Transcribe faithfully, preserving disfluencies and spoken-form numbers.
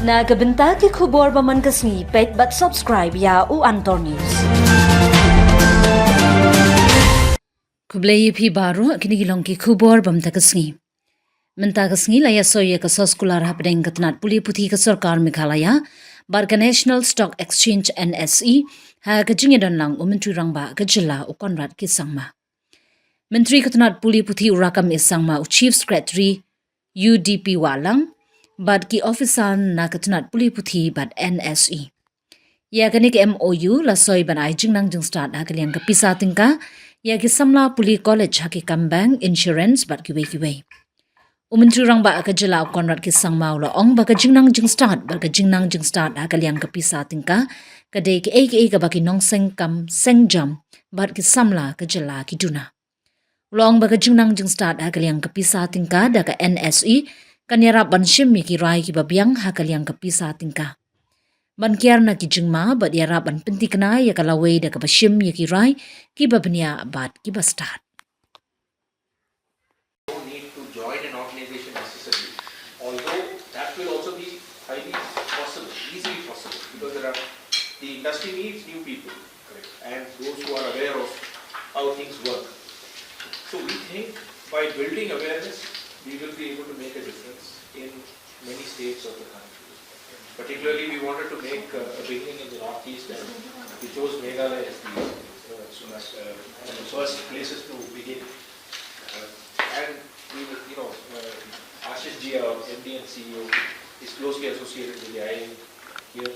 Na ka bynta ki khubor ba man ka sngi, peit bad subscribe ïa U Antor News. Khublei ïa phi baroh, kine ki long ki khubor ba mynta ka sngi. Mynta ka sngi la ïasoi ïa ka soskular hapdeng ka tnat pule puthi ka sorkar Meghalaya bad ka National Stock Exchange, N S E, ha ka jingïadon lang u Myntri Rangbah ka jylla u Conrad K Sangma. Myntri ka tnat pule puthi u Rakkam A Sangma, u Chief Secretary U D P Wahlang bad ki officer na ka tnat pule puthi bad N S E. Ïa kane ka M O U la soi ban ai jingnang jingstad ha ka liang ka pisa tyngka ïa ki samla pule college ha ki kam bank, insurance bad kiwei kiwei. U Myntri Rangbah ka jylla u Conrad K Sangma u la ong ba ka jingnang jingstad bad ka jingnang jingstad ha ka liang ka pisa tyngka ka dei kaei kaei kaba ki nongseng kam seng jam bad ki samla ka jylla ki duna. U la ong ba ka jingnang jingstad ha ka liang ka pisa tyngka da ka N S E kan ïarap ban shim ïa ki rai kiba biang ha ka liang ka pisa tyngka, ban kiar na ki jingma bad ïarap ban pynthikna ïa ka lawei da kaba shim ïa ki rai kiba bniah bad kiba stad. Don't need to join an organization necessarily, although that will also be highly possible, easily possible, because there are, the industry needs new people, correct, and those who are aware of how things work. So we think by building awareness, we will be able to make a difference in many states of the country. Particularly, we wanted to make uh, a beginning in the Northeast, and we chose Meghalaya as the, uh, so much, uh, one of the first places to begin. Uh, and we, will- you know, uh, Ashish Ji, our M D and C E O, is closely associated with the I I M here.